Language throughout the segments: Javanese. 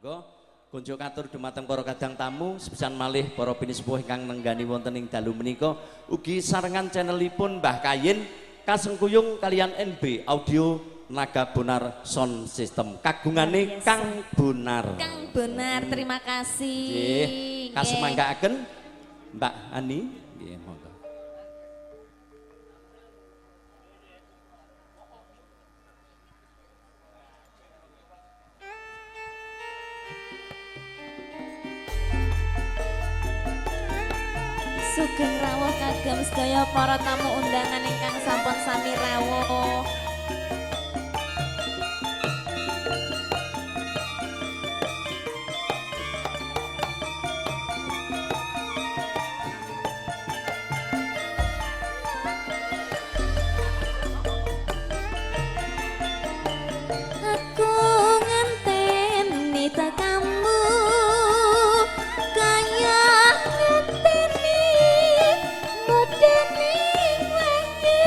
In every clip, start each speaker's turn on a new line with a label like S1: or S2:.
S1: Monggo kunjuk katur dumateng para kadang tamu sepisan malih para pinisepuh ingkang nenggani wonten ing dalu menika ugi sarengan channelipun Mbah Kayin kasengkuyung kalian NB Audio Naga Bonar Sound System kagungane Kang Bonar.
S2: Kang Bonar, terima kasih.
S1: Nggih, kasumanggaaken Mbak Ani. Nggih, monggo.
S2: Sugeng rawuh kagem sedaya para tamu undangan ingkang sampun sami rawuh. Aku ngenteni tekamu kaya ngenteni modene wengi.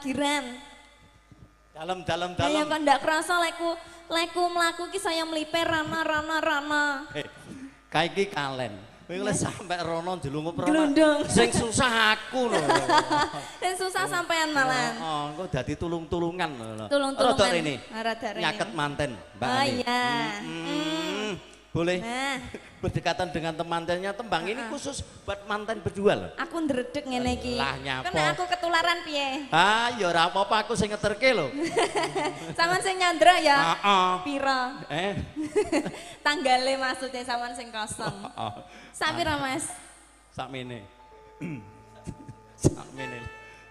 S2: takdiran.
S1: Dalem dalem
S2: Lah ya
S1: dalem.
S2: kok ndak krasa leku mlaku ki saya mliper rana rana rana.
S1: Kae iki kalen. Kowe lek sampe rono njlungup rono.
S2: Glundung.
S1: Sing susah aku lho.
S2: Dan susah sampean malan.
S1: Oh, engko dadi tulung-tulungan lho.
S2: Tulung-tulungan.
S1: Rada rene.
S2: Rada rene.
S1: Nyaket manten, Mbak
S2: Oh
S1: Ani.
S2: iya.
S1: Boleh.
S2: Nah,
S1: Berdekatan dengan temantennya tembang ini khusus buat manten berdua loh.
S2: aku ndredeg ngene iki.
S1: Lah, nyapa?
S2: Kena aku ketularan piye?
S1: Ah, ya ora apa-apa aku sing ngeterke lho.
S2: Sampean sing nyandra ya.
S1: Heeh.
S2: Piro?
S1: Eh.
S2: Tanggale maksudnya sampean sing kosong.
S1: Heeh.
S2: Sak piro, Mas?
S1: Sakmene. Sakmene.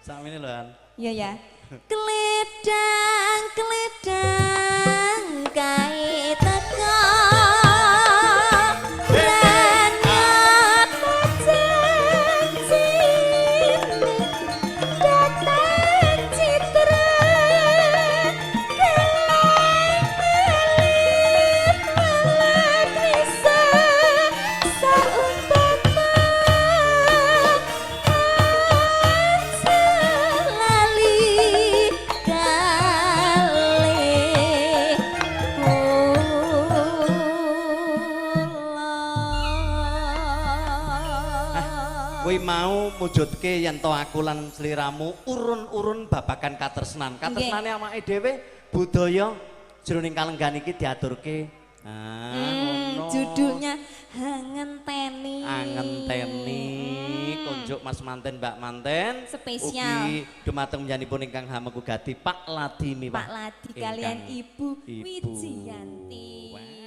S1: Sakmene lho, Han.
S2: Iya ya. Kledang kledang kae teko. Ranyat janjine datang citra kelang melit welat wisa saumpama aja lali kalih kula.
S1: Kuwi mau mujudke yen to aku lan sliramu urun-urun babagan katresnan. Katresnane awake dhewe budaya jroning kalenggan iki diaturke. Ah, ngono.
S2: Judulnya Hangenteni.
S1: Angenteni konjuk Mas Manten Mbak Manten.
S2: Spesial.
S1: Ugi dumateng panjenenganipun ingkang hamengku gati Pak Ladi miwah.
S2: Pak Ladi kalian
S1: ingkang
S2: Ibu
S1: Ibu.
S2: Wijiyanti.
S1: Wah.